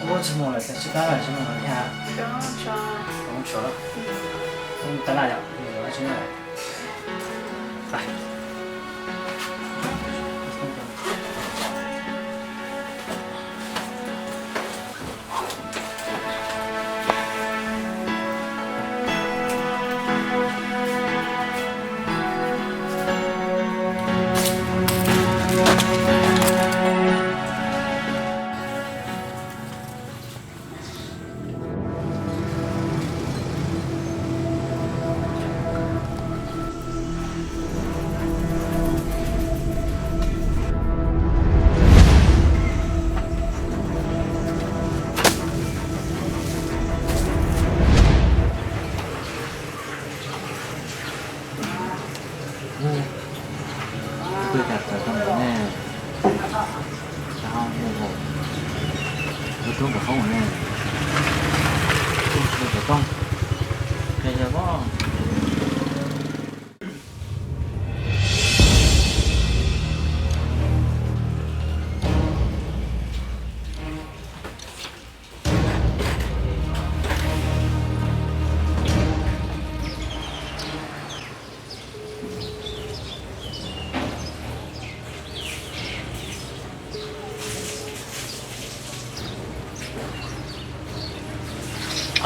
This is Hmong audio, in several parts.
Ua tsis mus lawm, tsis tab lawm, tsis mus lawm thiab. Mus tas laj yom, tsis mus lawm. Kuv tuaj cas txawv tau ntawd ne? Tsis ho mus, ua rub npaum hoob ne. Ua rub npaum hoob, qhia yog pob.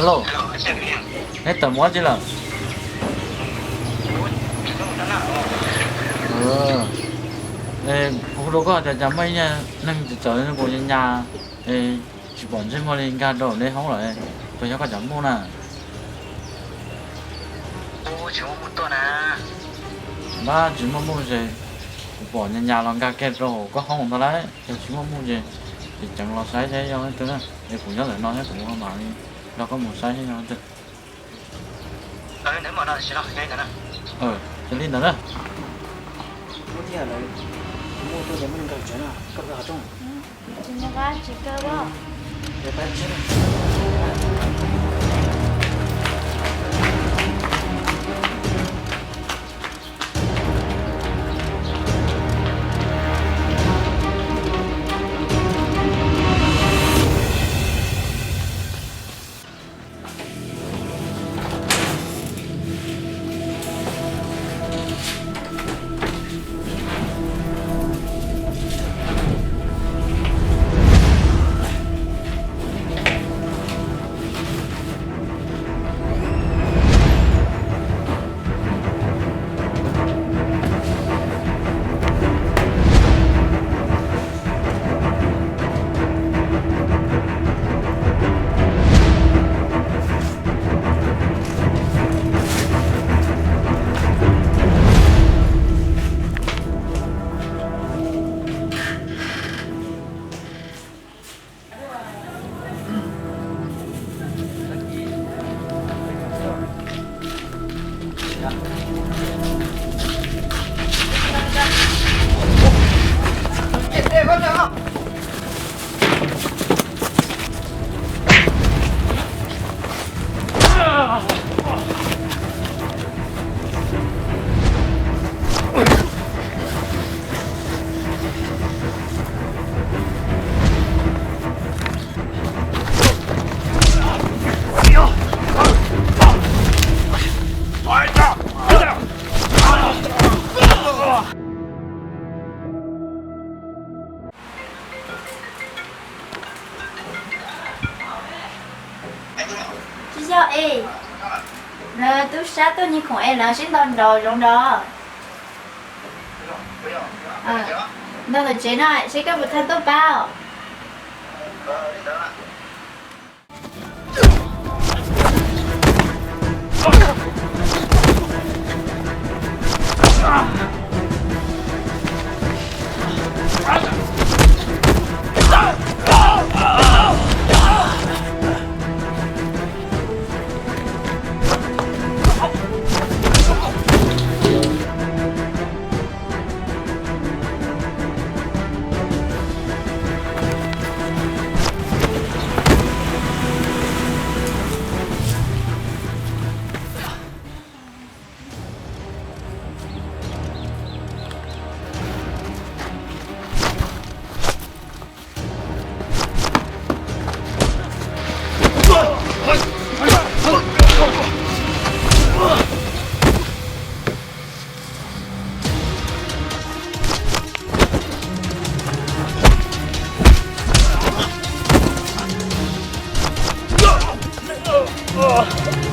Alo, neb tawm mus dab tsi lawm? Kuv hu rau koj tias cas muaj ib neeg txawv txawv nws nkaus nyas nyas, tsis pom ntsej muag li, nkag rau neb hoob lawm, puas yog koj cov npauj na? Npab tsis muaj npauj ces kuv pom nyas nyas los nkag kiag rau koj hoob ntag lauj. Yog tsis muaj npauj ces ceev ceev los saib seb yog leej twg na. Es kuv nyob ntawm no thiab, kuv mam li nrog koj mus saib seb yog leej twg. Cia li ntawd na. Tsis yog es, lawv tub sab tuaj nyiag khoom es lawv sib ntaus nraud zoov nraud. Ntaus ntawm tsev no seb koj puas tau tuaj pab os. Ugh.